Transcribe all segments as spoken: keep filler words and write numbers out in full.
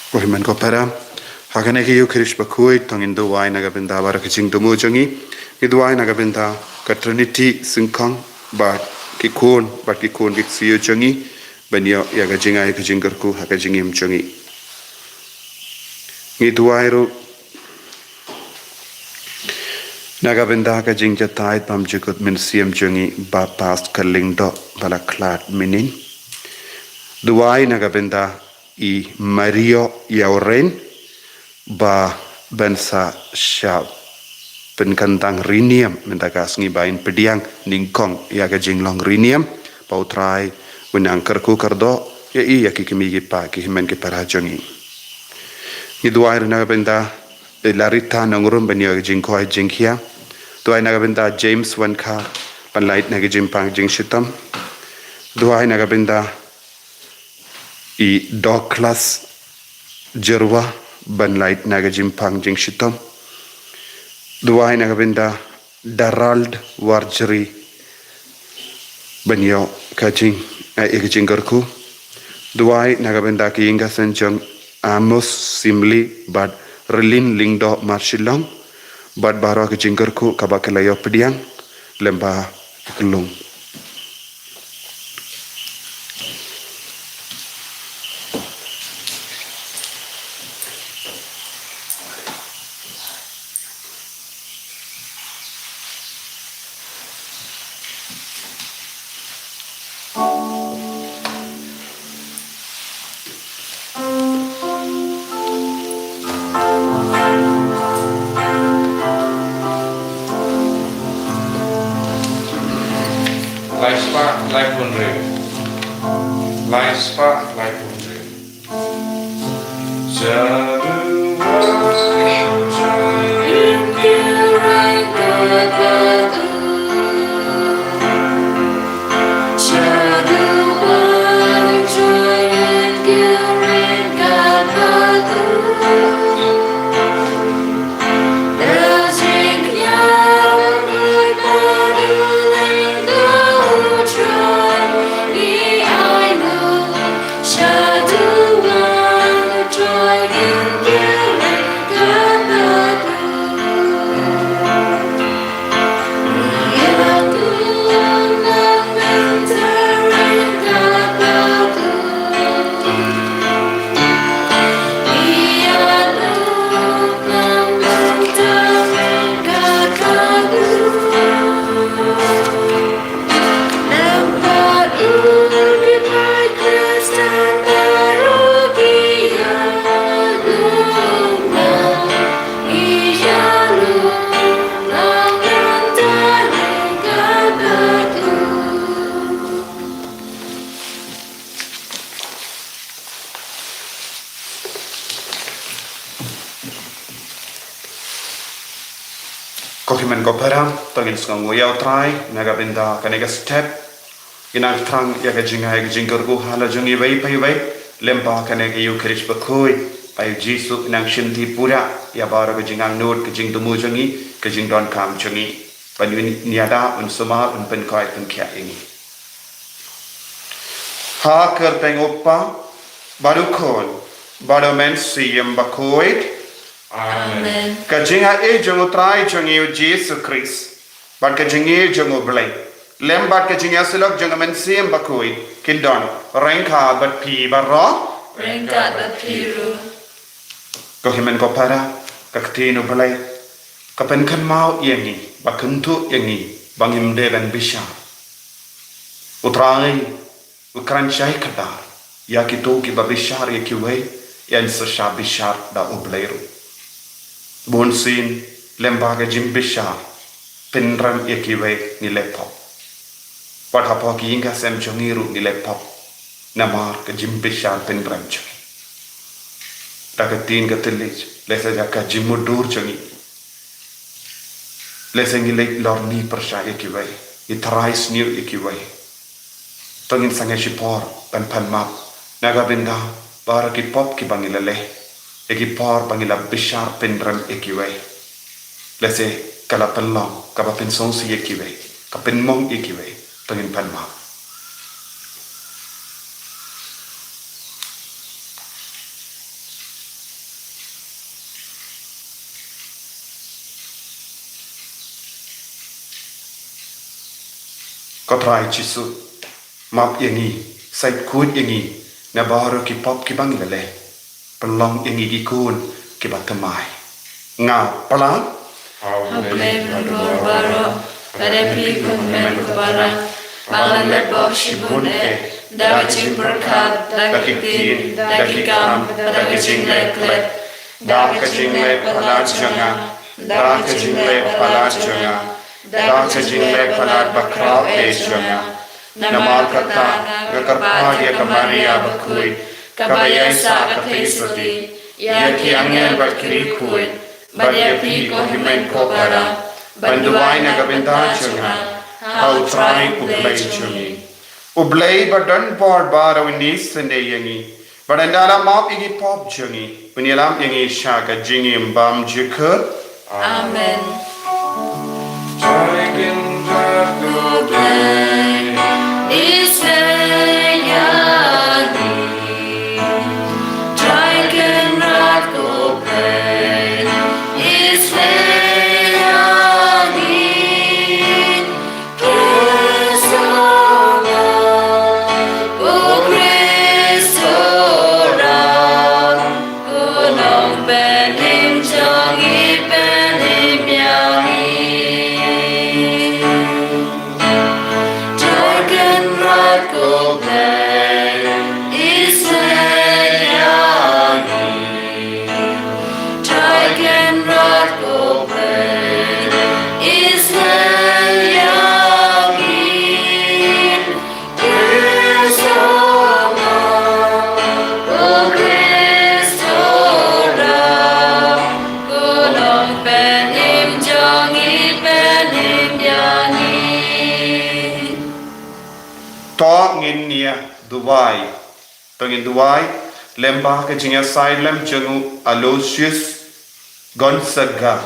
Ko hynmen ko para, ha kane ka Ïukharist bakhuid, to ngin duwai na ka bynta baroh ki jingthmu jong ngi. Ngi duwai na ka bynta ka Trinity Syngkong, bad ki khun, bad ki khun ki ksiew jong ngi, ban ïoh ïa ka jingai ka jingkyrkhu ha ka jingim jong ngi. Ngi duwai ruh na ka bynta ka jingjatai bymjukut mynsiem jong ngi, ba past ka lyngdoh ba la khlad mynnin. Duwai na ka bynta i Mario Ïawren, ba ban sa shah pynkyntang rynïam mynta ka sngi, ba in pdiang nyngkong ïa ka jinglong rynïam, ba U Trai un nang kyrkhu kyrdoh ïa i, ïa ki kmie ki kpa, ki hynmen ki para jong ngi. Ngi duwai ruh na ka bynta i Larita Nongrum, ban ïoh ïa ka jingkhwai jingkhia. Duwai na ka bynta James Wankhar, ban lait na ka jingpang jingshitom. Duwai na ka bynta i Douglas Jyrwa, ban lait na ka jingpang jingshitom. Duwai na ka bynta Darald Warjri, ban ïoh ka jing, eh, ïa ka jingkyrkhu. Duwai na ka bynta ki ïing ki sem jong Amos Simli bad Relin Lyngdoh Marshillong, bad baroh ka jingkyrkhu kaba ki la ïoh pdiang lem bad ka kyllung. Lai spah, lai phew hynriew. Lai spah, lai phew hynriew. Ko hynmen ko para, to ngin sngewnguh ïa U Trai na ka bynta kane ka step. Ngin nang thrang ïa ka jingai ka jingkyrkhu ha la jong iwei pa iwei lem bad kane ka Ïukharist bakhuid, ba U Jisu un nang shimti pura ïa baroh ka jingangnud, ka jingthmu jong ngi, ka jingdonkam jong ngi. Ban un ïada, un sumar, un pynkhiah, pynkhiah ïa ngi. Ha ka kyrteng U Kpa, bad U Khun, bad U Mynsiem Bakhuid. Amen. Ka jingaiei jong U Trai jong ngi U Jisu Khrist, bad ka jingïeit jong U Blei, lem bad ka jingïasyllok jong U Mynsiem Bakhuid, kin don ryngkat bad phi baroh. Ryngkat bad phi ruh. Ko hynmen ko para, ka ktien U Blei ka pynkynmaw ïa ngi, ba kyntu ïa ngi, ba ngim dei ban bishar. U Trai u kren shai kdar ïa kito kiba bishar ïa kiwei, ïa ngi sa shah bishar da U Blei ruh. Bunsien lem bad ka jingbishar pynrem ïa kiwei ngi la pop. Wat hapoh ki ïing ki sem jong ngi ruh ngi la pop namar ka jingbishar pynrem jong ngi. Da ka ktien ka thylliej, lehse da ka jingmutdur jong ngi, lehse ngi leit lorni pyrshah ïa kiwei, ngi tharai sniew ïa kiwei. To ngin sangeh shipor ban pan map na ka bynta baroh ki pop kiba ngi la leh, ïa ki por ba ngi la bishar pynrem ïa kiwei. Lehse ka la pynlong kaba pynsngewsih ïa kiwei, ka pynmong ïa kiwei. To ngin pan map. Ko Trai Jisu, map ïa ngi, sait khuid ïa ngi na baroh ki pop kiba ngi la leh. Pynlong ïa ngi ki khun kiba thymmai. Nga pla. Ha U Blei Mynkhuid baroh, lada phi kum u hynmen u para, ba ngan leh pop shibun eh, da ka jingpyrkhat, da ki ktien, da ki kam, da ka jingleh klet, da ka jingleh palat jong nga, da ka jingleh palat jong nga, da ka jingleh palat ba khraw eh jong nga. Namar kata nga kyrpad ïa ka Maria bakhuid, kaba ïaisah ka theisotti, ïa ki angel bad ki riewkhuid, bad ïa phi ko hynmen ko para, ban duwai na ka bynta jong nga ha U Trai U Blei jong ngi. U Blei ba don bor baroh un isynei ïa ngi, bad ynda la map ïa ki pop jong ngi, un ïalam ïa ngi sha ka jingim bymjukut. Amen. To ngin ïa duwai. To ngin duwai lem bad ka jingïasaid lem jong u Aloysius Gonzaga,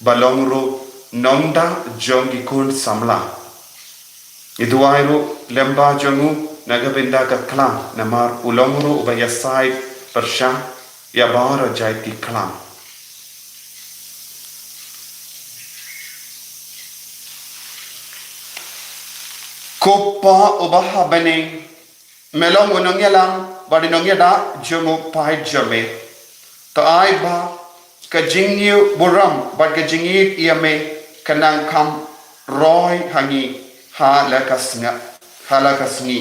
ba long ruh nongda jong ki khun samla. Ngi duwai ruh lem bad jong u na ka bynta ka khlam, namar u long ruh uba ïasaid pyrshah ïa baroh jait ki khlam. Ko Pa uba ha bneng, me long u nongïalam bad u nongïada jong u paid jong me. To ai ba ka jingïohi burom bad ka jingïeit ïa me kan nang kham roi ha ngi ha la ka sngi, ha la ka sngi.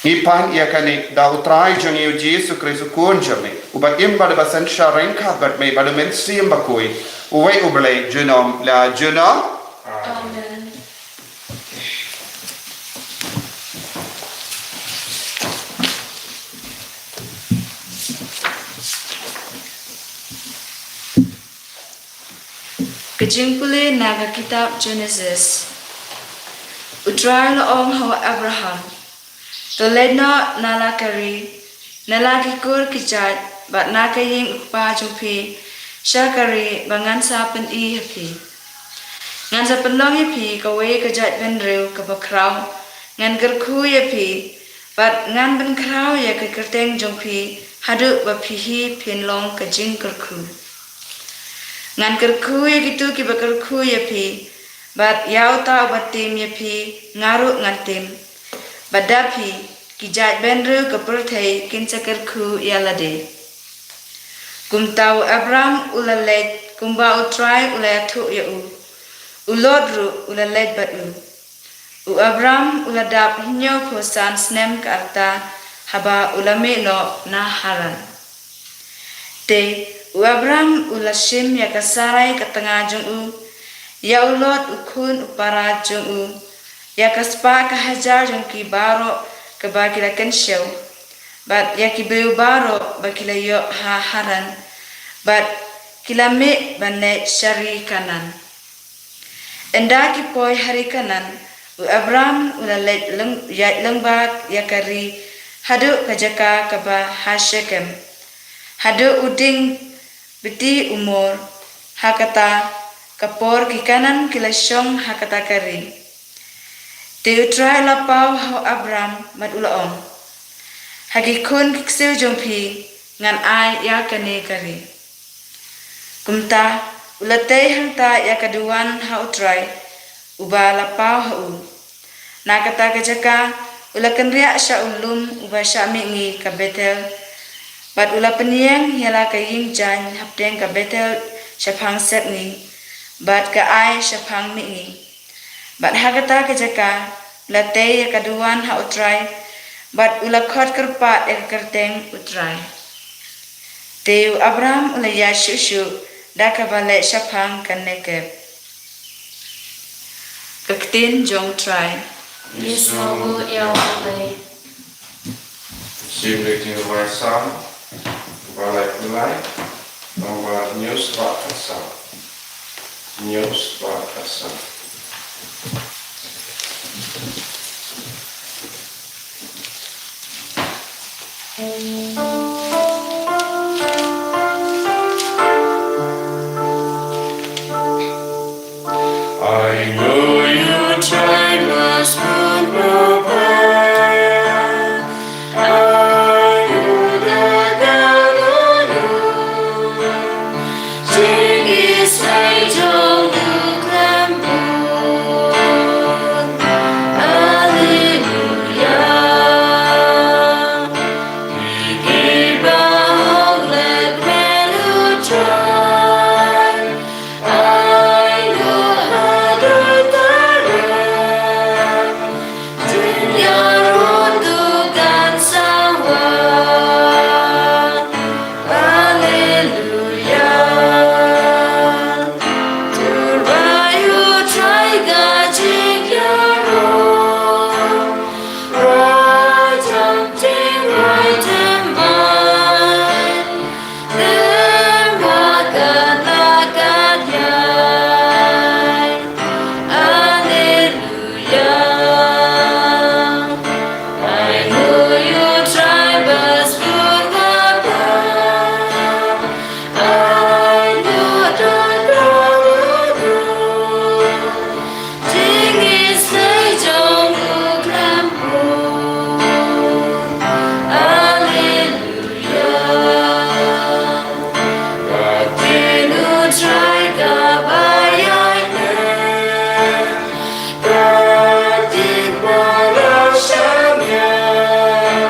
Ngi pan ïa kane da U Trai jong ngi U Jisu Khrist U Khun jong me, uba im bad uba synshar ryngkat bad me bad U Mynsiem Bakhuid, uwei U Blei junom la junom. Amen. Ka jingpule na ka kitab Genesis. U Trai u la ong ha u Abraham, to leit noh na la ka ri, na la ki kur ki jait, bad na ka ïing u kpa jong phi, sha ka ri ba ngan sa pyni ha phi. Ngan sa pynlong ïa phi kawei ka jaitbynriew kaba khraw, ngan kyrkhu ïa phi, bad ngan pynkhraw ïa ka kyrteng jong phi, haduh ba phi hi phin long ka jingkyrkhu. Ngan kyrkhu ïa kito kiba kyrkhu ïa phi, bad ïa uta uba tim ïa phi, nga ruh ngan tim. Bad da phi, ki jaitbynriew ka pyrthei kin sa kyrkhu ïa lade. Kumta u Abram u la leit kumba U Trai u la ïathuh ïa u. U Lot ruh u la leit bad u. U Abram u la dap hynñiewphew san snem ka rta haba u la mih noh na Haran. Te u Abram u la shim ïa ka Sarai ka tnga jong u, ïa u Lot u khun u para jong u, ïa ka spah ka hajar jong ki baroh kaba ki la kynshew, bad ïa ki briew baroh ba ki la ïoh ha Haran, bad ki la mih ban leit sha ri Kanaan. Ynda ki poi ha ri Kanaan, u Abram u la leit leng-, ïaid lyngbad ïa ka ri haduh ka jaka kaba ha Shekem, haduh u dieng bti u Mor, ha kata ka por ki Kanaan ki la shong ha kata ka ri. Te U Trai u la paw ha u Abram bad u la ong, ha ki khun ki ksiew jong phi ngan ai ïa kane ka ri. Kumta u la tei hangta ïa ka duwan ha U Trai, uba la paw ha u. Na kata ka jaka u la kynriah sha u lum uba shah mihngi ka Bethel, bad u la pynïeng ïa la ka ïing jaiñ hapdeng ka Bethel shaphang sepngi, bad ka Ai shaphang mihngi. Bad ha kata ka jaka u la tei ïa ka duwan ha U Trai, bad u la khot kyrpad ïa ka kyrteng U Trai. Te u Abram u la ïaid shuh shuh da kaba leh shaphang ka Negeb. Ka ktien jong U Trai. Ngi sngewnguh ïa U Blei. Shim da ki rwai Salm ba laiphew lai, nombar hynñiew spah khatsan. Hynñiew spah khatsan. I know you try must put no fire. I know that I know you. Jing is I don't look lamb. Hallelujah. He gave a hope like men who try. I know how to direct. Jing ïaroh to kan sa wan. Hallelujah. To right who try ka jingïaroh. Right tempting, right and mine. Them ba kat ba kat ïai. Hallelujah. I know you try, but still not bad. I know that God will do. Jing is I don't look lamb. Hallelujah. Ka ktien U Trai ka ba ïaineh. Ka ktien ba la shaniah.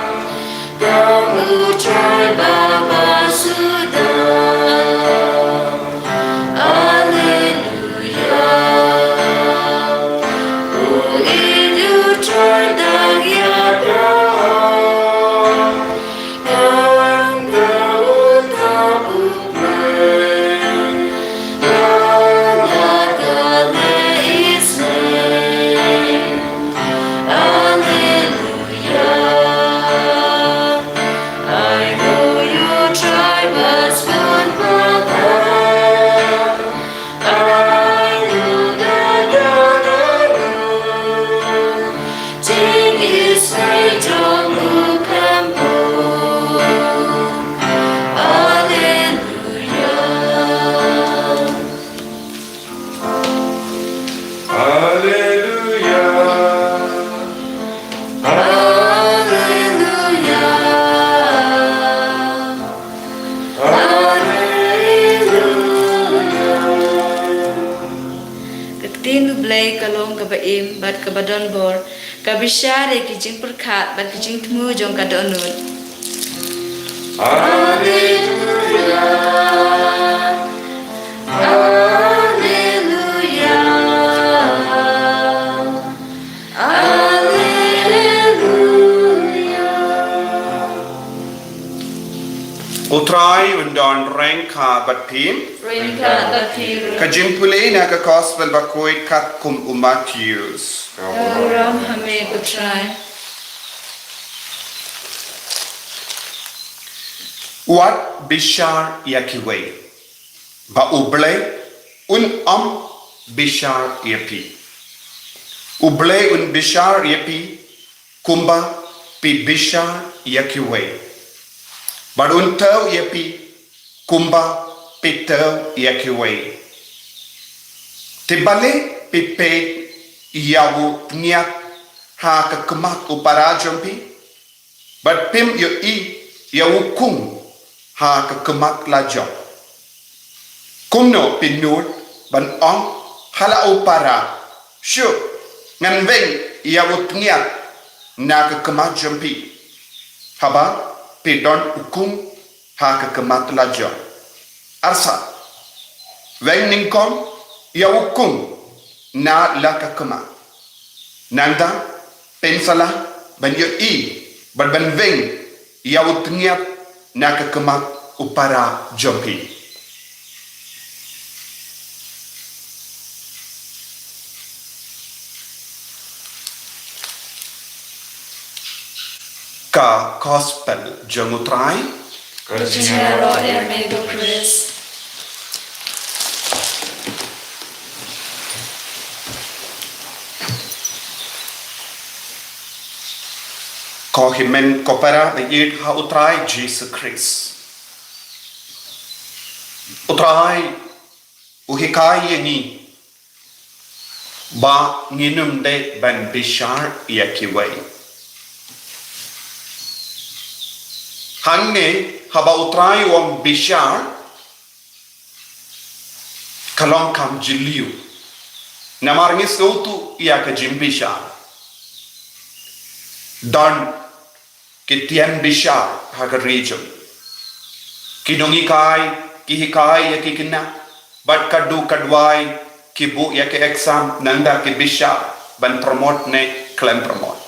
Ka U Trai ba ba suda. Hallelujah. U ïeit U Trai dang ïada. Hallelujah. Hallelujah. Hallelujah. Hallelujah. Ka ktien U Blei ka long kaba im bad kaba don bor, ka bishar ïa ki jingpyrkhat bad ki jingthmu jong ka dohnud. Hallelujah. Hallelujah. Hallelujah. U Trai un don ryngkat bad phi. Ryngkat bad phi ruh. Ka jingpule na ka Gospel bakhuid katkum u Mathaios. Burom ha me ko Trai. Wat bishar ïa kiwei, ba U Blei un ym bishar ïa phi. U Blei un bishar ïa phi kumba phi bishar ïa kiwei, bad un thaw ïa phi kumba phi thaw ïa kiwei. Te balei phi peit ïa u pniat ha ka khmat u para jong phi, bad phim ïohi ïa u kung ha ka khmat la jong? Kumno phi nud ban ong ha la u para, Shuh, ngan weng ïa u tngiat na ka khmat jong phi, haba phi don u kum ha ka khmat la jong. Arsa, weng nyngkong ïa u kum na la ka khmat. Nangta phin sa lah ban ïohi bad ban weng ïa u tngiat na ka khmat u para jong phi. Ka Gospel jong u Trai. Ka jingïaroh ïa me ko Khrist. Ko hynmen ko para ba ïeit ha u Trai Jisu Khrist. U Trai u hikai ïa ngi ba ngin ym dei ban bishar ïa kiwei. Hangne haba u Trai u ong bishar, ka long kam jylliew. Namar ngi sngewthuh ïa ka jingbishar. Don ki tian bishar ha ka ri jong ngi. Ki nonghikai ki hikai ïa ki khynnah, bad ka duh ka duwai ki buh ïa ki exam, nangta ki bishar ban promote ne khlem promote.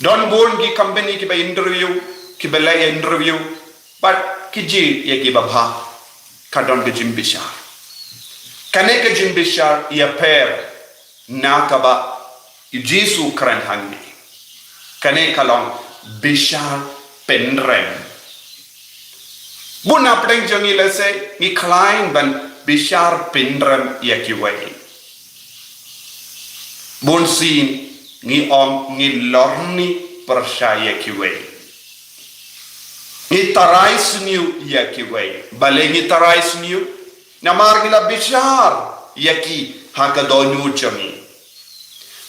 Don bun ki company kiba interview, kiba leh interview, bad ki jied ïa kiba bha. Ka don ka jingbishar. Kane ka jingbishar ïapher na kaba u Jisu u kren hangne. Kane ka long bishar pynrem. Bun na pdeng jong ngi lehse ngi khlaiñ ban bishar pynrem ïa kiwei. Bun sien ngi ong ngi lorni pyrshah ïa kiwei. Ngi tharai sniew ïa kiwei. Balei ngi tharai sniew? Namar ngi la bishar ïa ki ha ka dohnud jong ngi.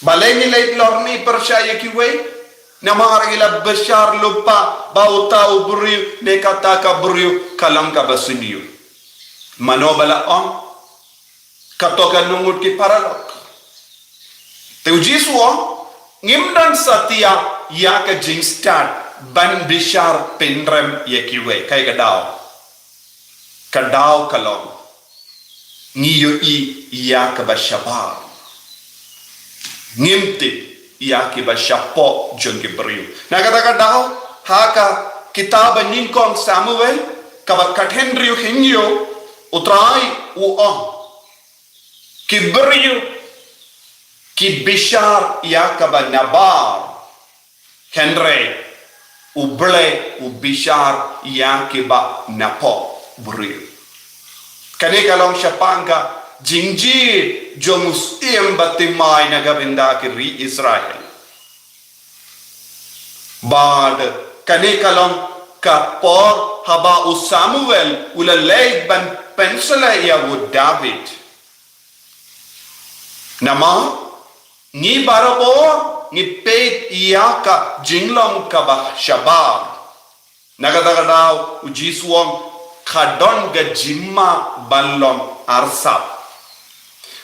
Balei ngi leit lorni pyrshah ïa kiwei? Namar ngi la bishar lypa ba uta u briew ne kata ka briew ka long kaba sniew. Mano ba la ong? Kato ka nongut ki paralok. Te u Jisu u ong, ngim don satia ïa ka jingstad ban bishar pynrem ïa kiwei. Kaei ka daw? Ka daw ka long, ngi ïohi ïa kaba shabar. Ngim tip ïa kiba shapoh jong ki briew. Na kata ka daw, ha ka kitab ba nyngkong Samuel, kaba khathynriew hynñiew, u Trai u ong, ki briew ki bishar ïa kaba nabar, hynrei U Blei u bishar ïa kiba napoh briew. Kane ka long shaphang ka jingjied jong u syiem ba thymmai na ka bynta ki ri Israel. Bad kane ka long ka por haba u Samuel u la leit ban pynshlei ïa u David. Namar ngi barabor ngi peit ïa ka jinglong kaba shabar. Na kata ka daw u Jisu u ong, ka don ka jingma ban long arsap.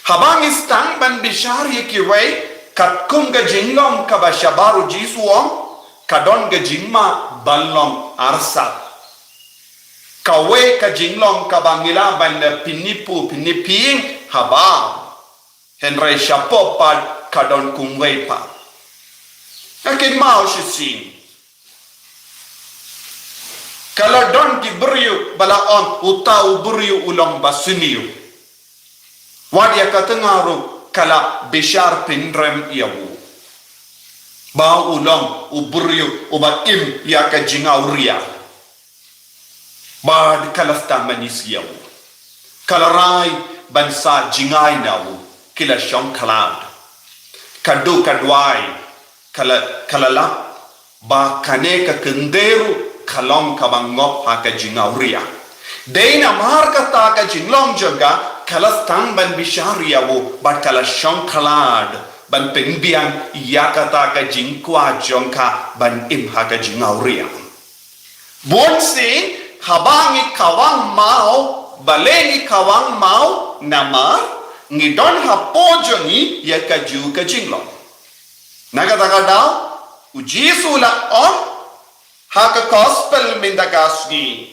Haba ngi sdang ban bishar ïa kiwei katkum ka jinglong kaba shabar, u Jisu u ong, ka don ka jingma ban long arsap. Kawei ka jinglong kaba ngi lah ban da pyni pu pyni ping haba. Hynrei shapoh pat ka don kumwei pat. Nga kynmaw shisien, ka la don ki briew ba la ong uta u briew u long ba sniew. Wat ïa kata nga ruh ka la bishar pynrem ïa u ba u long u briew uba im ïa ka jingawria. Bad ka la sdang ban isih ïa u. Ka la rai ban sa jngai na u, ki la shong khlad. Ka duh ka duwai, ka la, ka la lap ba kane ka kynthei ruh ka long kaba ngop ha ka jingawria. Dei namar kata ka jinglong jong ka, ka la sdang ban bishar ïa u, bad ka la shong khlad ban pynbiang ïa kata ka jingkwah jong ka ban im ha ka jingawria. Bun sien haba ngi khawang maw, balei ngi khawang maw? Namar ngi don hapoh jong ngi ïa kajuh ka jinglong. Na kata ka daw, u Jisu u la ong ha ka gospel mynta ka sngi,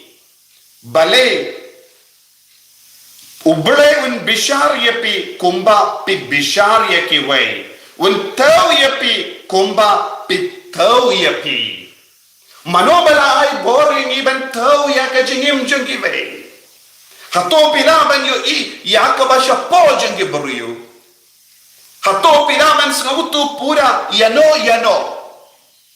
balei U Blei un bishar ïa phi kumba phi bishar ïa kiwei, un thaw ïa phi kumba phi thaw ïa phi. Mano ba la ai bor ïa ngi ban thaw ïa ka jingim jong kiwei? Hato phi lah ban ïohi ïa kaba shapoh jong ki briew? Hato phi lah ban sngewthuh pura ïano ïano?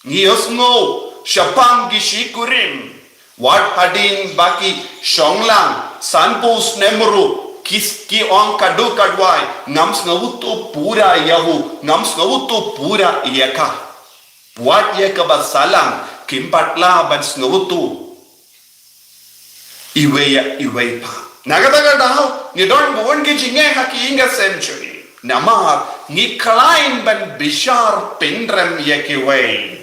Ngi ïohsngew shaphang ki shi kurim, wat hadien ba ki shong lang sanphew snem ruh, ki, ki ong kaduh kaduwai, ngam sngewthuh pura ïa u, ngam sngewthuh pura ïa ka. Wat ïa kaba sah lang, kim pat lah ban sngewthuh iwei ïa iwei pat. Na kata ka daw, ngi don bun ki jingeh ha ki ïing ki sem jong ngi. Namar ngi khlaiñ ban bishar pynrem ïa kiwei.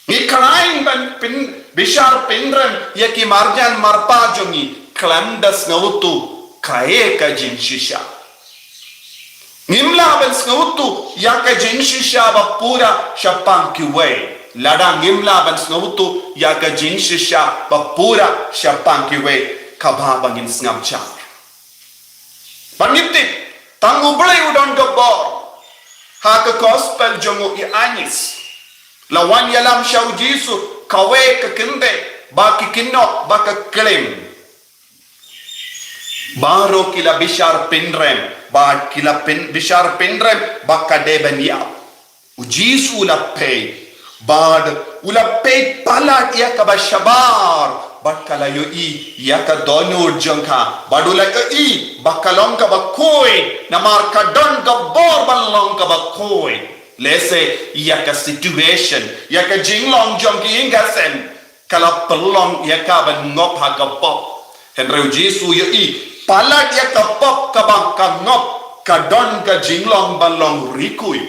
Ngi khlaiñ ban pyn, bishar pynrem ïa ki marjan marpa jong ngi khlem da sngewthuh kaei ka jingshisha. Ngim lah ban sngewthuh ïa ka jingshisha ba pura shaphang kiwei, lada ngim lah ban sngewthuh ïa ka jingshisha ba pura shaphang kiwei, kaba ba ngin sngap jar. Bad ngi tip, tang U Blei u don ka bor. Ha ka gospel jong u Ïoannis, la wan ïalam sha u Jisu kawei ka kynthei ba ki kynnoh ba ka klim. Baroh ki la bishar pynrem, bad ki la pyn, bishar pynrem ba ka dei ban ïap. U Jisu u la peit, bad u la peit palat ïa kaba shabar, bad ka la ïohi ïa ka dohnud jong ka, bad u la ïohi ba ka long kaba khuid, namar ka don ka bor ban long kaba khuid. Lehse ïa ka situation, ïa ka jinglong jong ki ïing ki sem, ka la pynlong ïa ka ban ngop ha ka pop. Hynrei u Jisu u ïohi palat ïa ka pop kaba ka ngop, ka don ka jinglong ban long rikui.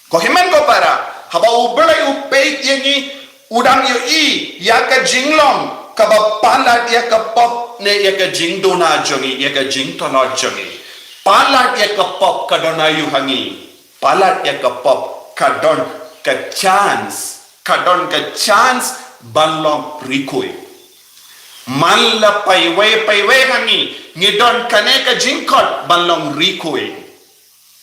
Ko hynmen ko para, haba U Blei u peit ïa ngi, u dang ïohi ïa ka jinglong kaba palat ïa ka pop ne ïa ka jingduna jong ngi, ïa ka jingtlot jong ngi. Palat ïa ka pop ka don aïu ha ngi? Palat ïa ka pop ka don ka chance, ka don ka chance ban long rikui. Man la paiwei paiwei ha ngi, ngi don kane ka jingkhot ban long rikui.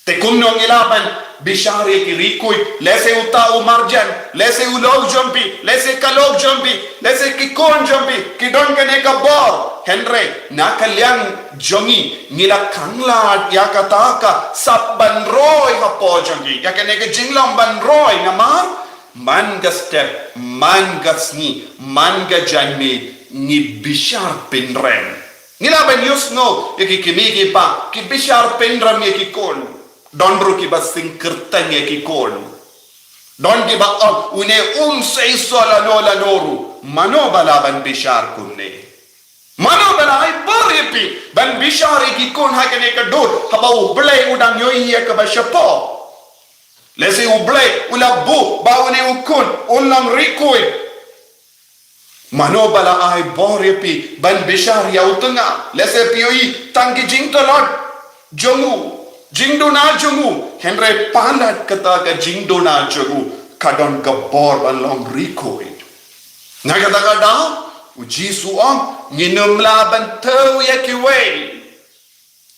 Te kumno ngi lah ban bishar ïa ki rikui? Lehse uta u marjan, lehse u lok jong phi, lehse ka lok jong phi, lehse ki khun jong phi ki don kane ka bor. Hynrei na ka liang jong ngi, ngi la khanglad ïa kata ka sap ban roi hapoh jong ngi, ïa kane ka jinglong ban roi, namar man ka step, man ka sngi, man ka janmiet ngi bishar pynrem. Ngi lah ban ïohsngew ïa ki kmie ki kpa ki bishar pynrem ïa ki khun. Don ruh kiba sngewkyrteng ïa ki khun. Don kiba ong, une um seisoh lano lano ruh. Mano ba lah ban bishar kumne? Mano ba la ai bor ïa phi ban bishar ïa ki khun ha kane ka dur, haba U Blei u dang ïohi ïa kaba shapoh? Lehse U Blei u la buh ba une u khun un long rikui. Mano ba la ai bor ïa phi ban bishar ïa u tnga? Lehse phi ïohi tang ki jingtlot jong u, jingduna jong u, hynrei palat kata ka jingduna jong u ka don ka bor ban long rikui. Na kata ka daw, u Jisu u ong, ngin ym lah ban thaw ïa kiwei.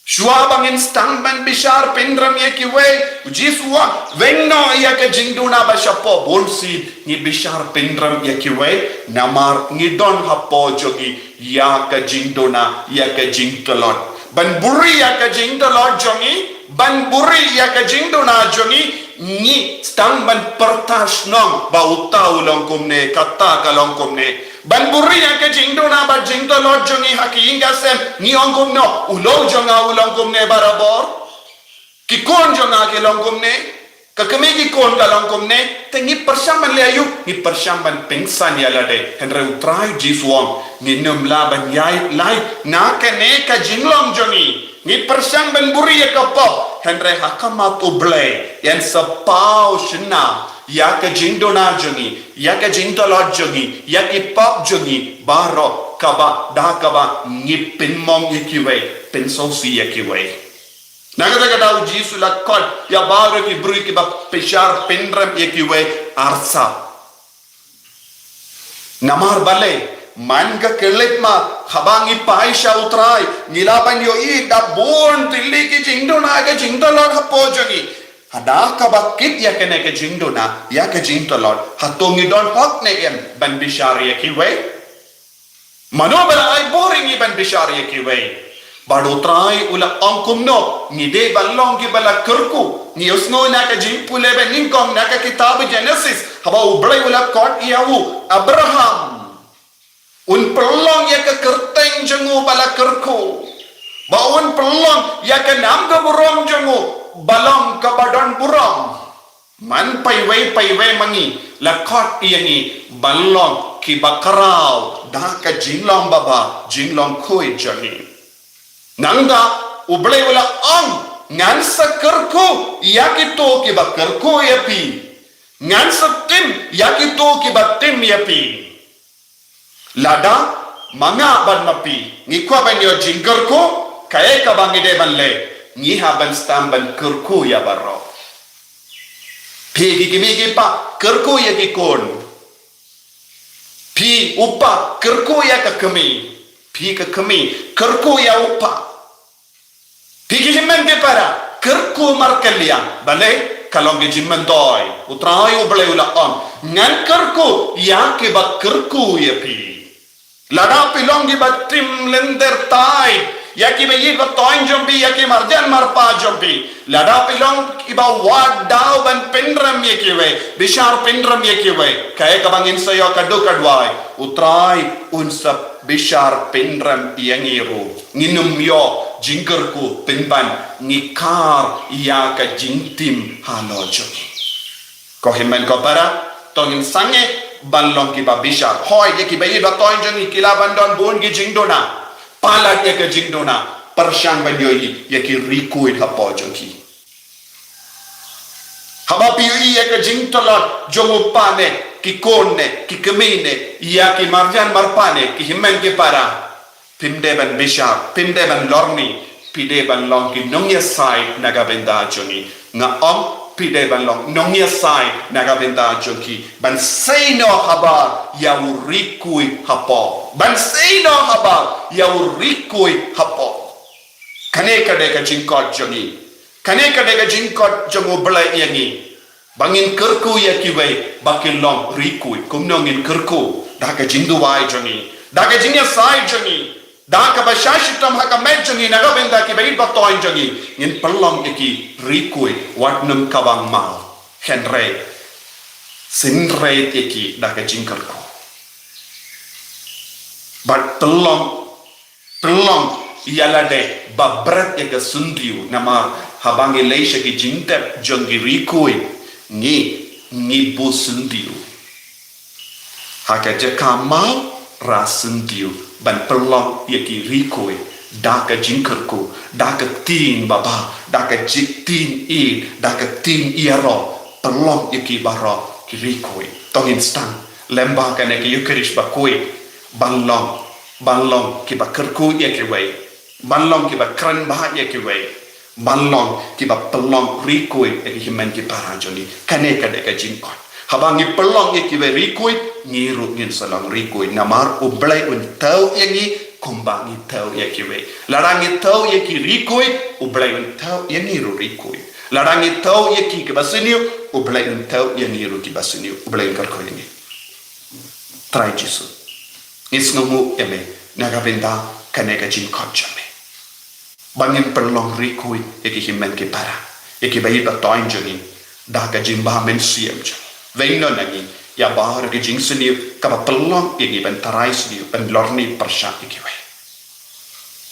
Shuwa ba ngin sdang ban bishar pynrem ïa kiwei, u Jisu u ong, weng noh ïa ka jingduna ba shapoh. Bunsien ngi bishar pynrem ïa kiwei namar ngi don hapoh jong ngi ïa ka jingduna, ïa ka jingtlot. Ban buhrieh ïa ka jingtlot jong ngi, ban buhrieh ïa ka jingduna jong ngi, ngi sdang ban pyrta shnong ba uta u long kumne, kata ka long kumne. Ban buhrieh ïa ka jingduna bad jingtlot jong ngi ha ki ïing ki sem, ngi ong kumno, u lok jong nga u long kumne barabor. Ki khun jong nga ki long kumne. Ka kmie ki khun ka long kumne. Te ngi pyrshang ban leh aïu? Ngi pyrshang ban pynsan ïa lade. Hynrei u Trai Jisu u ong, ngin ym lah ban ïaid lait na kane ka jinglong jong ngi. Ngi pyrshang ban buhrieh ïa ka pop, hynrei ha khmat U Blei yn sa paw shynna ïa ka jingduna jong ngi, ïa ka jingtlot jong ngi, ïa ki pop jong ngi baroh, kaba da kaba ngi pynmong ïa kiwei, pynsngewsih ïa kiwei. Na kata ka daw U Jisu u la khot ïa baroh ki briew kiba bishar pynrem ïa kiwei arsap. Namar balei, man ka khyllipmat, haba ngi phai sha U Trai, ngi lah ban ïohi da bun tylli ki jingduna, ka jingtlot hapoh jong ngi. Haduh kaba kit ïa kane ka jingduna, ïa ka jingtlot, hato ngi don hok ne em ban bishar ïa kiwei? Mano ba la ai bor ïa ngi ban bishar ïa kiwei? Bad U Trai u la ong kumno, ngi dei ban long kiba la kyrkhu. Ngi ïohsngew na ka jingpule ba nyngkong na ka kitab Genesis, haba U Blei u la khot ïa u Abraham, un pynlong ïa ka kyrteng jong u ba la kyrkhu, ba un pynlong ïa ka nam ka burom jong u ba long kaba don burom. Man paiwei paiwei ma ngi, la khot ïa ngi ban long kiba khraw da ka jinglong baba, jinglong khuid jong ngi. Nangta U Blei u la ong, ngan sa kyrkhu ïa kito kiba kyrkhu ïa phi, ngan sa tim ïa kito kiba tim ïa phi. Lada ma nga bad ma phi ngi kwah ban ïoh jingkyrkhu, kaei kaba ngi dei ban leh? Ngi hap ban sdang ban kyrkhu ïa baroh. Phi ki kmie ki kpa, kyrkhu ïa ki khun. Phi u kpa, kyrkhu ïa ka kmie. Phi ka kmie, kyrkhu ïa u kpa. Phi ki hynmen ki para, kyrkhu markylliang. Balei? Ka long ka jingmyntoi. U Trai U Blei u la ong, ngan kyrkhu ïa kiba kyrkhu ïa phi. Lada phi long kiba tim lynter tight ïa kiba ïeit ba thoiñ jong phi, ïa ki marjan marpa jong phi, lada phi long kiba wad daw ban pynrem ïa kiwei, bishar pynrem ïa kiwei, kaei kaba ngin sa ïoh? Ka duk ka duwai, U Trai un sa bishar pynrem ïa ngi ruh. Ngin ym ïoh jingkyrkhu pynban ngi kar ïa ka jingtim halor jong ngi. Ko hynmen ko para, to ngin sangeh ban long kiba bishar. Hooid, ïa kiba ïeit ba thoiñ jong ngi ki lah ban don bun ki jingduna. Palat ïa ka jingduna, pyrshang ban ïohi ïa ki rikhuid hapoh jong ki. Haba phi ïohi ïa ka jingtlot jong u kpa ne, ki khun ne, ki kmie ne, ïa ki marjan marpa ne, ki hynmen ki para, phim dei ban bishar, phim dei ban lorni, phi dei ban long ki nongïasaid na ka bynta jong ngi. Nga ong, phi dei ban long nongïasaid na ka bynta jong ki, ban sei noh habar ïa u rikhuid hapoh, ban sei noh habar ïa u rikhuid hapoh. Kane ka dei ka jingkhot jong ngi. Kane ka dei ka jingkhot jong U Blei ïa ngi, ba ngin kyrkhu ïa kiwei ba kin long rikhuid. Kumno ngin kyrkhu? Da ka jingduwai jong ngi, da ka jingïasaid jong ngi, da kaba shah shitom ha ka met jong ngi na ka bynta kiba ïeit ba thoiñ jong ngi. Ngin pynlong ïa ki rikhuid, wat nym kaba ngmaw, hynrei synreit ïa ki da ka jingkyrkhu. Bad pynlong, pynlong ïa lade ba bret ïa ka syntiew, namar haba ngi leit sha ki jingtep jong ki rikhuid, ngi, ngi buh syntiew. Ha ka jaka maw, rah syntiew ban pynlong ïa ki rikhuid da ka jingkyrkhu, da ka ktien babha, da ka ktien ïeit, da ka ktien ïaroh, pynlong ïa ki baroh ki rikhuid. To ngin sdang lem bad kane ka Ïukharist bakhuid, ban long, ban long kiba kyrkhu ïa kiwei, ban long kiba kren bha ïa kiwei, ban long kiba pynlong rikhuid ïa ki hynmen ki para jong ngi. Kane ka dei ka jingkhot. Haba ngi pynlong ïa kiwei rikhuid, ngi ruh ngin sa long rikhuid, namar U Blei un thew ïa ngi kumba ngi thew ïa kiwei. Lada ngi thew ïa ki rikhuid, U Blei un thew ïa ngi ruh rikhuid. Lada ngi thew ïa ki kiba syniew, U Blei un thew ïa ngi ruh kiba syniew. U Blei un kyrkhu ïa ngi. Trai Jisu, ngi sngewnguh ïa me na ka bynta kane ka jingkhot jong me, ba ngin pynlong rikhuid ïa ki hynmen ki para, ïa kiba ïeit ba thoiñ jong ngi, da ka jingbha mynsiem jong ngi. Weng noh na ngi ïa baroh ki jingsniew kaba pynlong ïa ngi ban tharai sniew, ban lorni pyrshah ïa kiwei.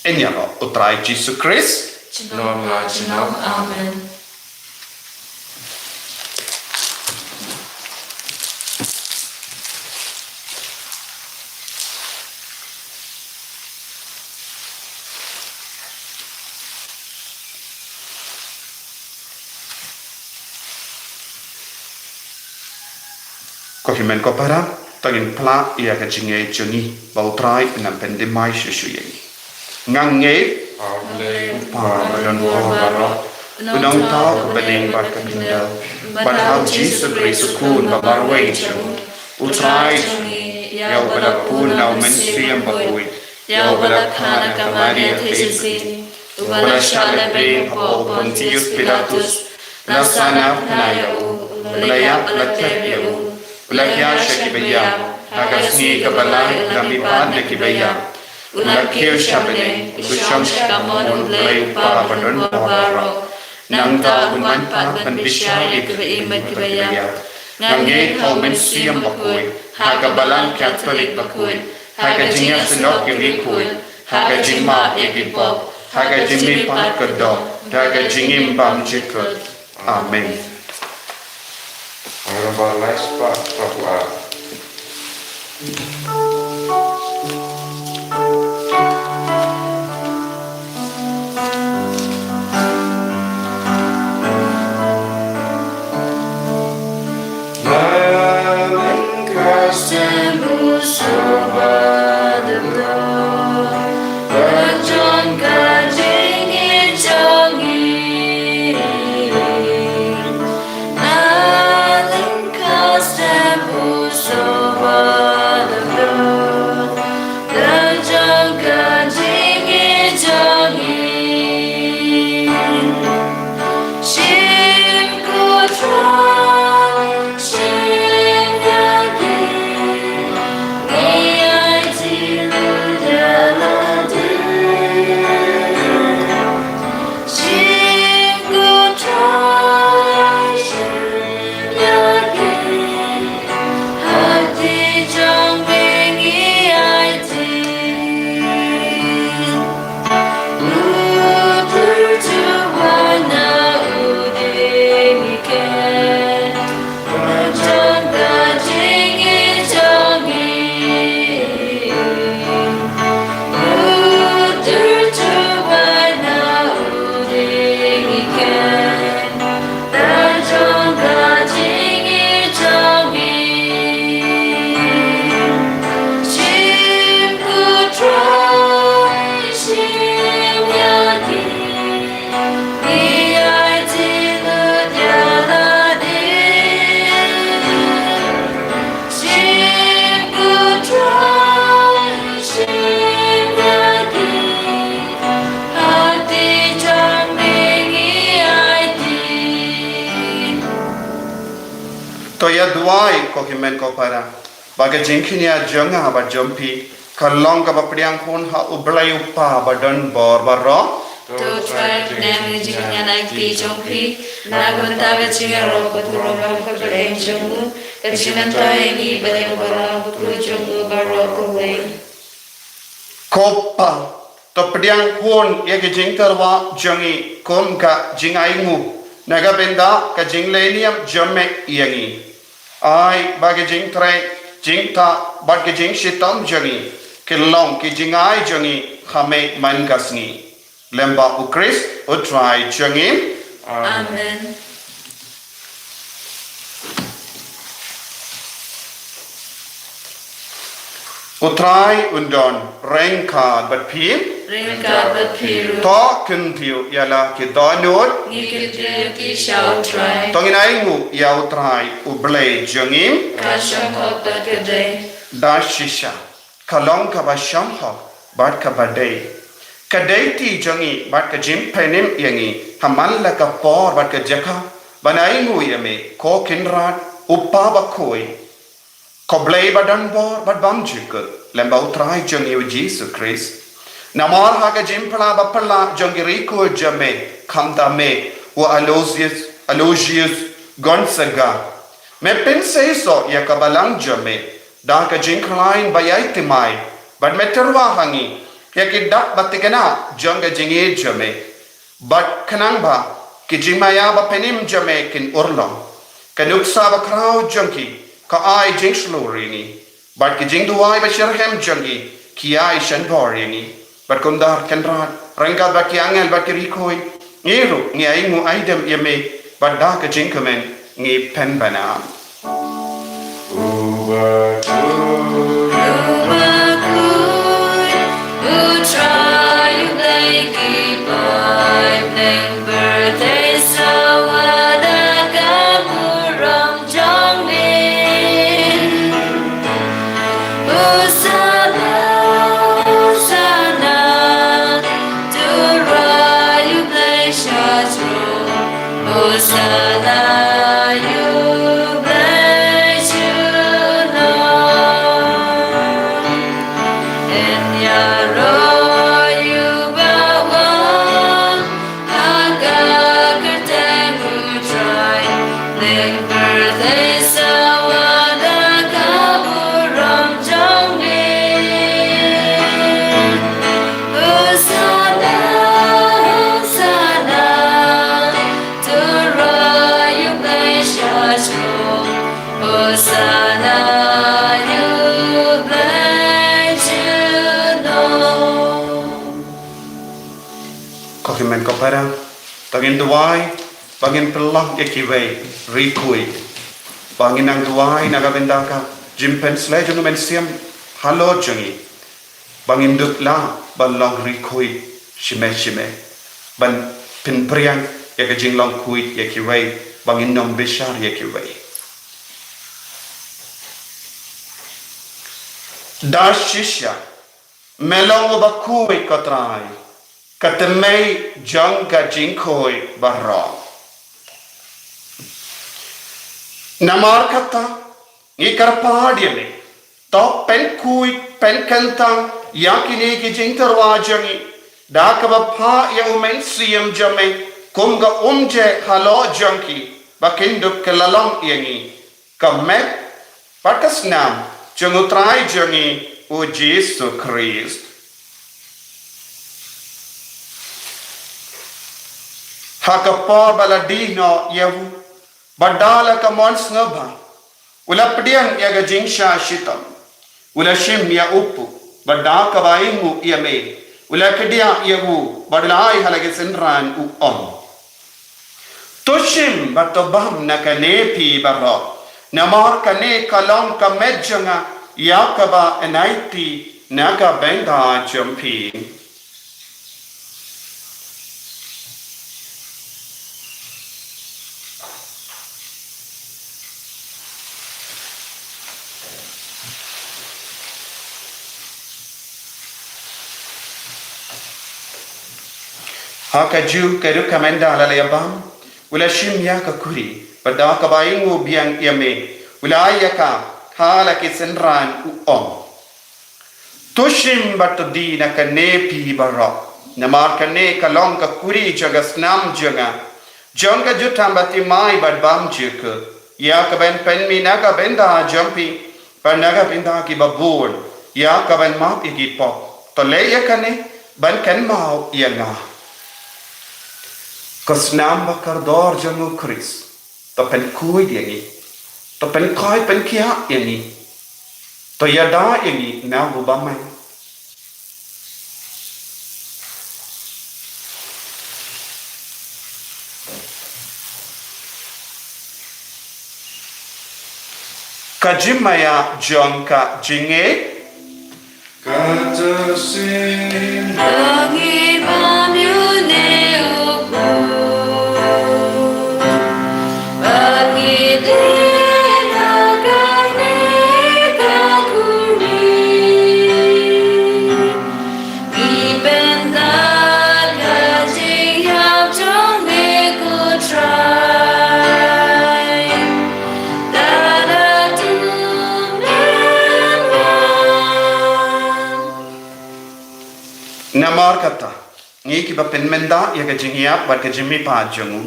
Ïaroh, U Trai Jisu Khrist. Junom la junom. Amen. Ko hynmen ko para, to ngin phla ïa ka jingngeit jong ngi ba U Trai un nang pyndem mai shuh shuh ïa ngi. Nga ngeit Kpa ba don bor baroh, u Nongthaw ka bneng bad ka khyndew, bad ha u Jisu Khrist u Khun ba marwei jong u, u Trai jong ngi, ïa uba la bun na u Mynsiem Bakhuid, ïa uba la kha na ka Maria theisotti, uba la shah lehbeiñ hapoh u Pontius Pilatus, la sahnarphna ïa u, u la ïap la tep ïa u, u la hiar sha kiba ïap, ha ka sngi kaba lai u la mihpat na kiba ïap, u la kiew sha bneng, u shong sha kamon u Blei u Kpa ba don bor baroh. Nangta un wan pat ban bishar ïa kiba im bad kiba ïap. Nga ngeit ha u Mynsiem Bakhuid, ha ka Balang Katholik bakhuid, ha ka jingïasynshar ki riewkhuid, ha ka jingmap ïa ki pop, ha ka jingmihpat kordor, ha ka jingim bymjukut. Amen. Ngan ba lai spah ka buah. To ïa duwai ko hynmen ko para, ba ka jingkynmaw jong nga bad jong phi ka long kaba pdiang khun ha U Blei U Kpa ba don bor baroh. To Trai, pdiang ïa ka jingkynmaw jong phi na ka bynta ka jingïaroh ka burom bad ka kyrteng jong u, ka jingmyntoi ïa ngi bad ïa ka balang bakhuid jong u baroh kawei. Ko Pa, to pdiang khun ïa ka jingtyrwa jong ngi kum ka jingainguh na ka bynta ka jinglehniam jong me ïa ngi. Ai ba ka jingtrei, jingtah bad ka jingshitom jong ngi kin long ka jingai jong ngi ha me man ka sngi. Lem bad U Khrist U Trai jong ngi. Amen. U Trai un don ryngkat bad phi. Ryngkat bad phi ruh. To kyntiew ïa la ki dohnud. Ngi kyntiew ïa ki sha U Trai. To ngin ainguh ïa U Trai U Blei jong ngi. Ka shong hok bad ka dei. Da shisha ka long kaba shong hok bad kaba dei. Ka dei ti jong ngi bad ka jingpynim ïa ngi ha man la ka por bad ka jaka ban ainguh ïa me, ko Kynrad, U Kpa bakhuid, ko Blei ba don bor bad bymjukut, lem bad U Trai jong ngi U Jisu Khrist. Namar ha ka jingphylla ba phylla jong ki riewkhuid jong me, khamtam me, u Aloysius, Aloysius Gonzaga, me pynseisoh ïa ka balang jong me da ka jingkhlaiñ ba ïai thymmai, bad me tyrwa ha ngi ïa ki dak ba thikna jong ka jingïeit jong me, bad khnang ba ki jingmaïa bapynim jong me kin urlong. Ka nuksa bakhraw jong ki ka ai jingshlur ïa ngi, bad ki jingduwai bashitrhem jong ki ki ai shanbor ïa ngi. Bad kumta Kynrad, ryngkat bad ki angel bad ki riewkhuid, ngi ruh ngi ainguh aidem ïa me, bad da ka jingkmen ngi pynbna. Uba khuid, uba khuid, U Trai U Blei ki Hosanna, you bless you, Lord. And Yarrow, you bow on. Hakakateng utrai, neng pertesa wada kaburom jong me. Hosanna, Hosanna, to roy you bless your soul. Hosanna, you bless you, Lord. Ko hynmen ko para, to ngin duwai ba ngin pynlong ïa kiwei ri khuid. Ba ngin nang duwai na ka bynta ka jingpynsleh jong u Mynsiem halor jong ngi. Ba ngin dup lah ban long ri khuid shime shime, ban pynpriang ïa ka jinglong khuid ïa kiwei, ba ngin nym bishar ïa kiwei. Da shisha, me long uba khuid, ko Trai, ka tymmen jong ka jingkhuid baroh. Namar kata, ngi kyrpad ïa me, to pynkhuid pynkyntang ïa kine ki jingtyrwa jong ngi da kaba phah ïa u Mynsiem jong me kum ka umjeh halor jong ki, ba kin dup kylla long ïa ngi ka met bad ka snam jong u Trai jong ngi u Jisu Khrist. Ha ka por ba la die noh ïa u, bad da la ka mon sngewbha, u la pdiang ïa ka jingshah shitom, u la shim ïa u puh, bad da kaba ainguh ïa me, u la kdiah ïa u, bad u la ai ha la ki synran, u ong: To shim bad to bam na kane phi baroh, namar kane ka long ka met jong nga ïa kaba yn aiti na ka bynta jong phi. Ha kajuh ka rukom ynda la ïa bam, u la shim ïa ka kuri, bad da kaba ainguh biang ïa me, u la ai ïa ka ha la ki synran, u ong: To shim bad to die na kane phi baroh, namar kane ka long ka kuri jong ka snam jong nga, jong ka jutang bathymmai bad bymjukut, ïa kaban pynmih na ka bynta jong phi bad na ka bynta kiba bun, ïa kaban map ïa ki pop. To leh ïa kane ban kynmaw ïa nga. Ko snam bakordor jong u Khrist, to pynkhuid ïa ngi, to pynkhuid pynkhiah ïa ngi, to ïada ïa ngi na u bymman. Ka jingmaïa jong ka jingngeit. Kata sien. Ba ngi bam ïa une u khuid, ba ngi die na kane ka kuri. Ngi pynthait ka jingïap jong me, ko Trai. Tada tu men wan. Namar kata, ngi kiba pynmynta ïa ka jingïap bad ka jingmihpat jong u,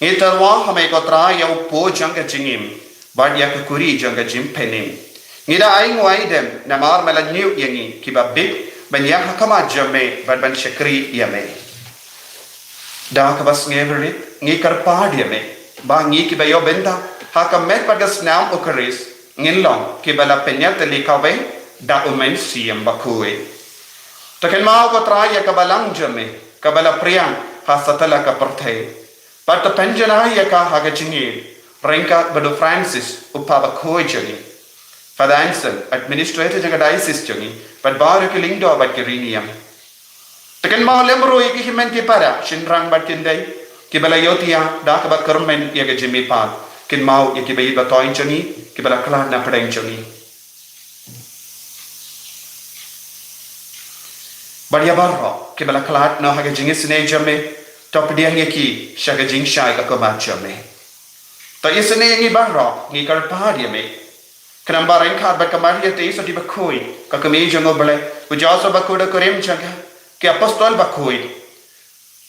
ngi tyrwa ha me, ko Trai, ïa u puh jong ka jingim bad ïa ka kuri jong ka jingpynim. Ngi da ainguh aidem namar me la ñiuh ïa ngi kiba bit ban ïaid ha khmat jong me bad ban shakri ïa me. Da kaba sngewrit ngi kyrpad ïa me ba ngi kiba ïoh bynta ha ka met bad ka snam u Khrist ngin long kiba la pynïatylli kawei da u Mynsiem Bakhuid. To kynmaw, ko Trai, ïa ka balang jong me kaba la pdiang ha satlak ka pyrthei. Bad to pynjanai ïa ka ha ka jingïeit ryngkat bad u Francis, u Papa bakhuid jong ngi, Father Anselm, administrator jong ka diocese jong ngi, bad baroh ki lyngdoh bad ki riewniam. To kynmaw lem ruh ïa ki hynmen ki para, shynrang bad kynthei, kiba la ïohthiah da kaba kyrmen ïa ka jingmihpat. Kynmaw ïa kiba ïeit ba thoiñ jong ngi, kiba la khlad na pdeng jong ngi. Bad ïa baroh kiba la khlad noh ha ka jingisynei jong me, To pdiang ïa ki sha ka jingshai ka khmat jong me. To isynei ïa ngi baroh, ngi kyrpad ïa me. Khnang ba ryngkat bad ka Maria Theisotti bakhuid, ka kmie jong U Blei, u Joseph bakhuid u kurim jong ka, ki apostol bakhuid,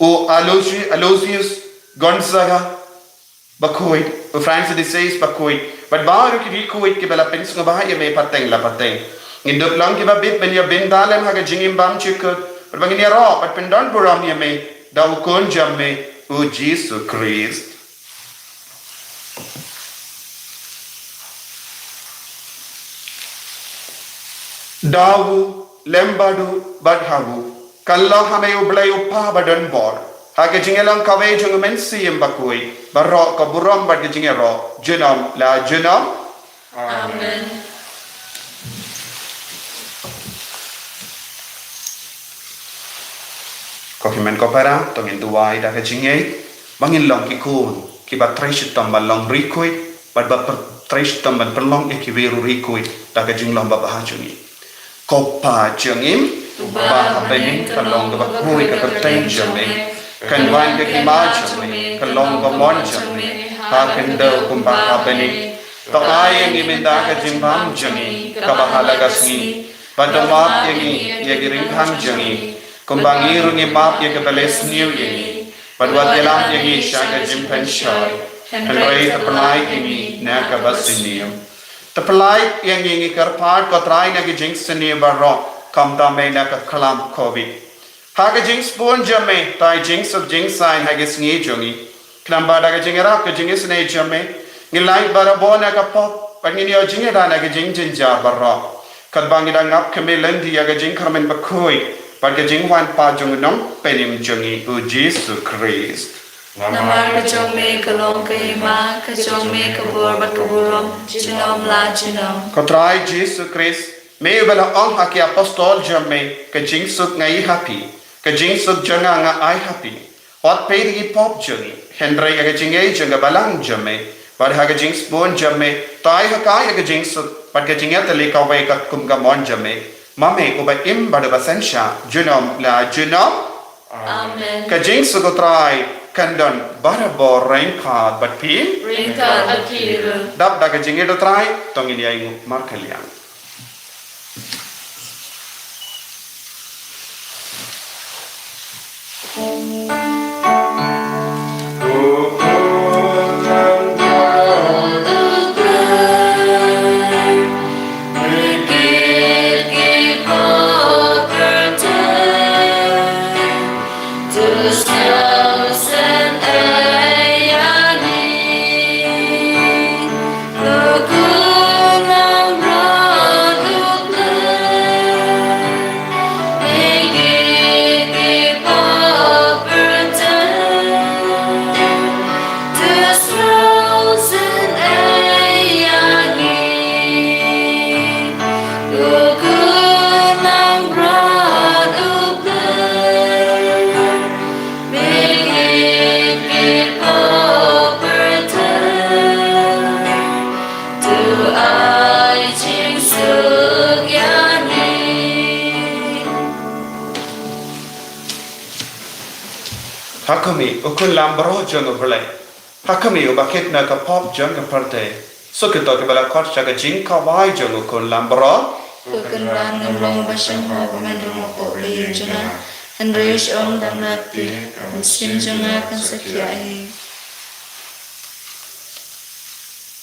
u Aloysi-, Aloysius Gonzaga bakhuid, u Francis de Sales bakhuid, bad baroh ki riewkhuid kiba la pynsngewbha ïa me pateng la pateng. Ngin dup long kiba bit ban ïa bynta lem ha ka jingim bymjukut, bad ba ngin ïaroh bad pyndonburom ïa me da u Khun jong me, u Jisu Khrist. Da u, lem bad u, bad ha u, kylla ha me U Blei U Kpa badonbor, ha ka jingïalong kawei jong U Mynsiem Bakhuid, baroh ka burom bad ka jingïaroh junom la junom. Amen. Ko hynmen ko para, to ngin duwai da ka jingngeit ba ngin long ki khun kiba trei shitom ban long riewkhuid, bad ba per-, trei shitom ban pynlong ïa kiwei ruh riewkhuid da ka jinglong babha jong ngi. Ko Pa jong ngi, uba ha bneng, ka long kaba khuid ka kyrteng jong me. Kan wan ka hima jong me, kan long ka mon jong me ha khyndew kumba ha bneng. To ai ïa ngi mynta ka jingbam jong ngi kaba ha la ka sngi. Bad to map ïa ngi ïa ki riewkhang jong ngi, kumba ngi ruh ngi map ïa kiba la sniew ïa ngi. Bad wat ïalam ïa ngi sha ka jingpynshoi, hynrei to pyllait ïa ngi na kaba sniew. To pyllait ïa ngi, ngi kyrpad ko Trai, na ki jingsniew baroh, khamtam eh na ka khlam Covid. Ha ka jingsbun jong me, to ai jingsuk jingsaiñ ha ki sngi jong ngi. Khnang ba da ka jingïarap ka jingisynei jong me, ngin lait barabor na ka pop, bad ngin ïoh jingïada na ka jingjynjar baroh. Katba ngi dang ap khmih lynti ïa ka jingkyrmen bakhuid bad ka jingwan pat jong u Nongpynim jong ngi, u Jisu Khrist. Namar ka jong me ka long ka hima, ka jong me ka bor bad ka burom, junom la junom. Ko Trai Jisu Khrist, me uba la ong ha ki apostol jong me, ka jingsuk nga ai ha phi, ka jingsuk jong nga nga ai ha phi. Wat peit ïa ki pop jong ngi, hynrei ïa ka jingngeit jong ka balang jong me. Bad ha ka jingsbun jong me, to ai ha ka ïa ka jingsuk bad ka jingïatylli kawei katkum ka mon jong me, ma me uba im bad uba synshar junom la junom. Amen. Ka jingsuk U Trai kan don barabor ryngkat bad phi. Ryngkat bad phi ruh. Dap da ka jingngeit U Trai, to ngin ïainguh markylliang. Ha khmih, u khun langbrot jong U Blei. Ha khmih, uba kit na ka pop jong ka pyrthei. Suk ïa kito kiba la khot sha ka jingkhawai jong u khun langbrot. Ko Kynrad, ngam long ba shong ha ba men rung hapoh ka ïing jong nga, hynrei shu ong tang na kti, ka mynsiem jong nga kan sa khiah hi.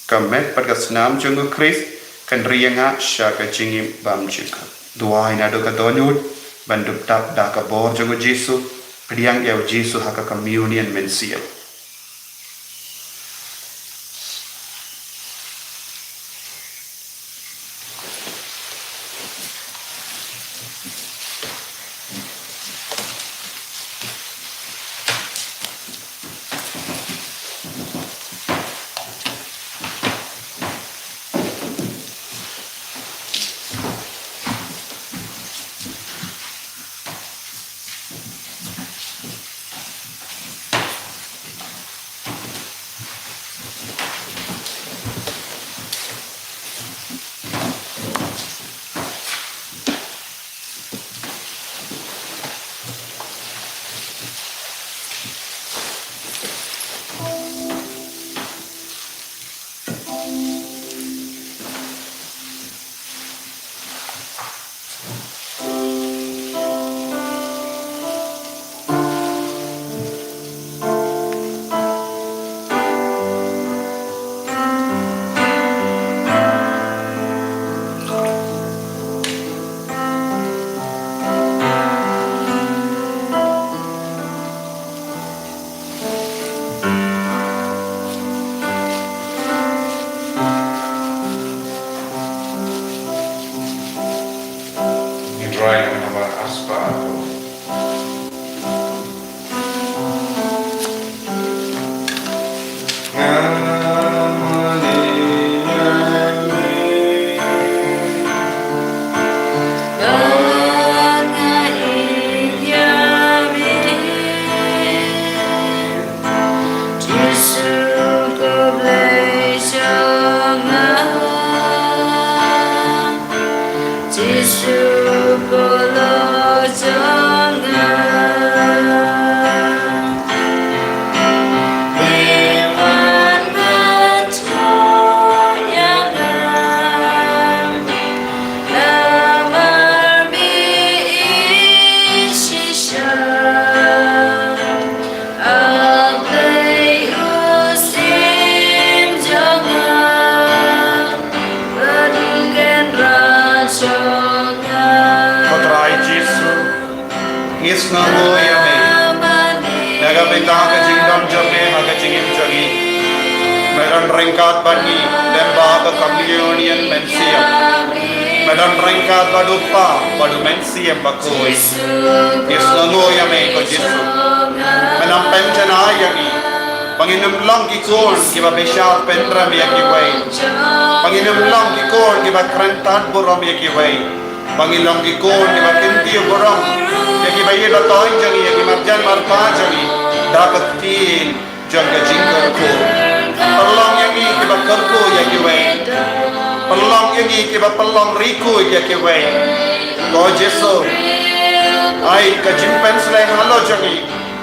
Ka met bad ka snam jong u Khrist kan ri ïa nga sha ka jingim bymjukut. Duwai naduh ka dohnud ban dup dap da ka bor jong u Jisu. Pdiang ïa u Jisu ha ka communion mynsiem. Nga ngoi ïa me na ka bynta ka jingdon jong me ha ka jingim jong ngi. Me don ryngkat bad ngi lyngba ka communion mynsiem. Me don ryngkat bad u Kpa bad u Mynsiem Bakhuid. Ngi sngewnguh ïa me ko Jisu. Me nang pynjanai ïa ngi ba ngin ym long ki khun kiba bishar pynrem ïa kiwei, ba ngin ym long ki khun kiba kren tad burom ïa kiwei, ba ngin long ki khun kiba kyntiew burom ïa kiba ïeit ba ktien jong ngi, ïa ki marjan marpa jong ngi da ka ktien jong ka jingkyrkhu. Pynlong ïa ngi kiba kyrkhu ïa kiwei. Pynlong ïa ngi kiba pynlong ri khuid ïa kiwei. Ko Jisu, ai ka jingpynsleh halor jong ngi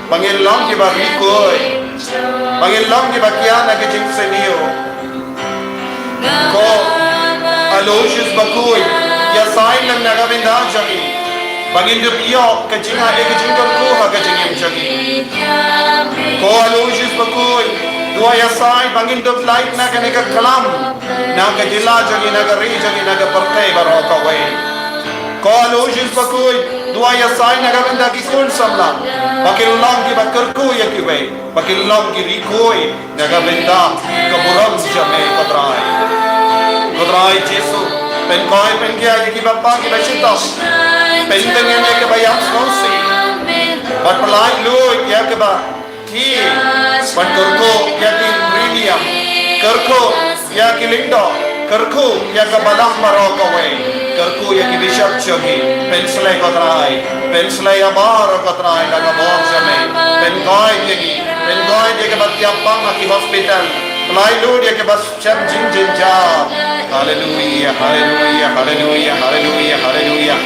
ba ngin long kiba ri khuid, ba ngin long kiba kiar na ka jingsniew. Ko Aloysius Bakhuid, ïasaid lang na ka bynta jong ngi ba ngin dup ïoh ka jingai ka jingkyrkhu ha ka jingim jong ngi. Ko Aloysius Bakhuid, duwai ïasaid ba ngin dup lait na kane ka khlam na ka jylla jong ngi, na ka ri jong ngi, na ka pyrthei baroh kawei. Ko Aloysius Bakhuid, duwai ïasaid na ka bynta ki khun samla ba kin long kiba kyrkhu ïa kiwei, ba kin long ki ri khuid na ka bynta ka burom jong me ko Trai. Ko Trai Jisu, pynkhiah pynkhia ïa kiba pang kiba shitom. Pyntngen ïa kiba ïap sngewsih bad pyllait luid ïa kiba Ki ban kyrkhu ïa ki riewniam, kyrkhu ïa ki lyngdoh, kyrkhu ïa ka balang baroh kawei, kyrkhu ïa ki bishop jong ngi. Pynsleh ko Trai, pynsleh ïa baroh ko Trai da ka bor jong me. Pynkoit ïa ngi, pynkoit ïa kiba thiah pang ha ki hospital, pyllait luid ïa kiba Shem jing jing ja. Haleluya, haleluya, haleluya, haleluya, haleluya.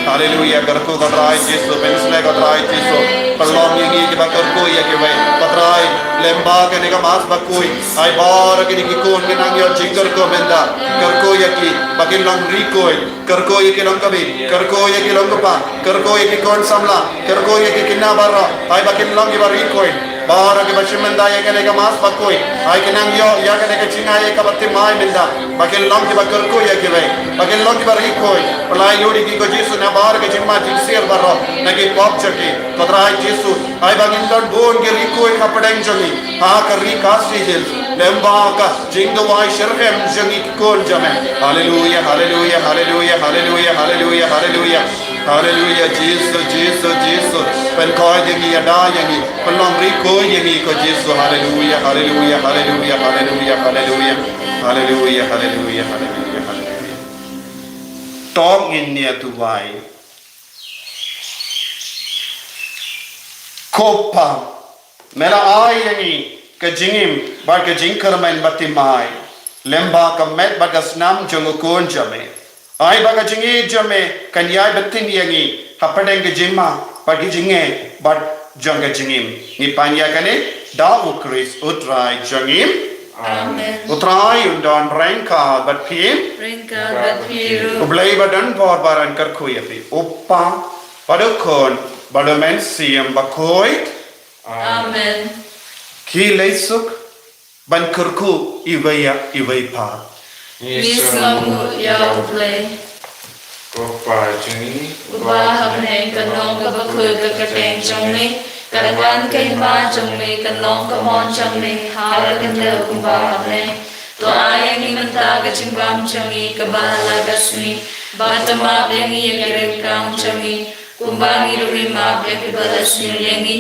Haleluya, kyrkhu ko Trai Jisu, pynsleh ko Trai Jisu. Pynlong ïa ngi kiba kyrkhu ïa kiwei. Ko Trai, lyngba kane ka Mass bakhuid, ai baroh kine ki khun ki nang ïoh jingkyrkhu mynta. Kyrkhu ïa ki ba kin long ri khuid. Kyrkhu ïa ki long ka bit, kyrkhu ïa ki long ka pa, kyrkhu ïa ki khun samla, kyrkhu ïa ki khynnah baroh, ai ba kin long kiba ri khuid. Baroh kiba shim bynta ïa kane ka Mass bakhuid, ai kin nang ïoh ïa kane ka jingai ïa kaba thymmai mynta, ba kin long kiba kyrkhu ïa kiwei, ba kin long kiba ri khuid. Pyllait luid ïa ki ko Jisu na baroh ka jingmad jingsir baroh na ki pop jong ki. Ko Trai Jisu, ai ba ngin don bun ki ri khuid hapdeng jong ngi ha ka ri Khasi Hills, lyngba ka jingduwai shitrhem jong ngi ki khun jong me. Haleluya, haleluya, haleluya, haleluya, haleluya, haleluya. Haleluya, Jisu, Jisu, Jisu. Pynkoit ïa ngi, ïada ïa ngi. Pynlong ri khuid ïa ngi ko Jisu. Haleluya, haleluya, haleluya, haleluya, haleluya. Haleluya, haleluya, haleluya, haleluya. To ngin ïa duwai. Ko Pa, me la ai ïa ngi ka jingim bad ka jingkyrmen bathymmai lyngba ka met bad ka snam jong u Khun jong me. Ai ba ka jingïeit jong me kan ïai bthin ïa ngi hapdeng ka jingma bad ka jingngeit bad jong ka jingim. Ngi pan ïa kane da u Khrist u Trai jong ngi. Amen. U Trai un don ryngkat bad phi. Ryngkat bad phi ruh. U Blei ba don bor ba un kyrkhu ïa phi, u Pa bad u Khun bad u Mynsiem Bakhuid. Amen. Ki leit suk ban kyrkhu iwei ïa iwei Pa. Ngi sngewnguh ïa u Blei. Ko Pa jong ngi uba ha bneng, kan long kaba khuid ka kyrteng jong me, kan wan ka hima jong me, kan long ka mon jong me ha la ka kynthei kumba ha bneng. To ai ïa ngi mynta ka jingbam jong ngi kaba ha la ka sngi, bad to map ïa ngi ïa ki ryngkang jong ngi, kumba ngi ruh ngi map ïa kiba la sniew ïa ngi.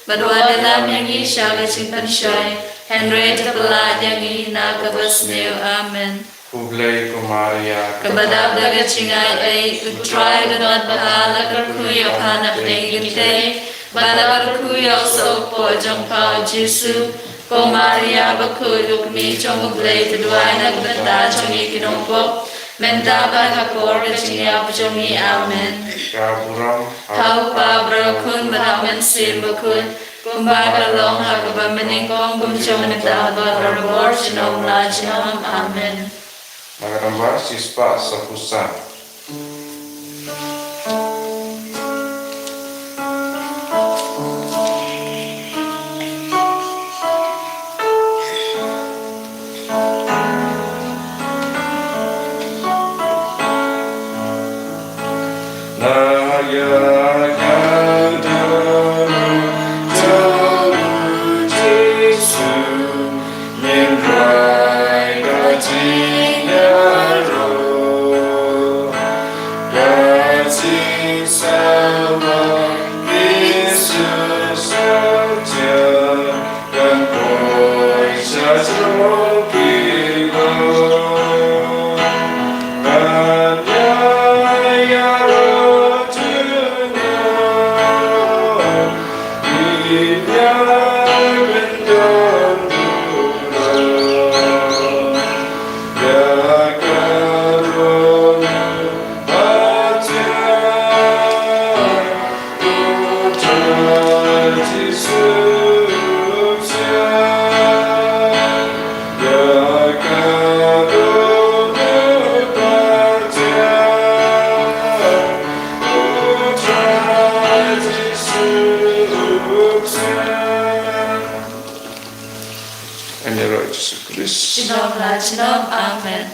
Bad wat lam ïa ngi sha ka jingpynshoi, hynrei to pyllait ïa ngi na kaba sniew. Amen. Khublei ko Maria, kaba dap da ka jingaiei, u Trai u don bad pha. La kyrkhu ïa pha na pdeng ki kynthei, bad la kyrkhu ïa u sohpop jong pha u Jisu. Ko Maria bakhuid, u kmie jong u Blei, to duwai na ka bynta jong ngi ki nongpop, mynta bad ha ka por ka jingïap jong ngi. Amen. Ka burom ha u Pa, bad ha u Khun, bad ha u Mynsiem Bakhuid, kumba ka long ha kaba mynnyngkong, kumjuh mynta, bad barabor, junom la junom. Amen. Na ka nombar shispah sawphew san. Ïaroh Jisu Khrist. Junom la junom. Amen.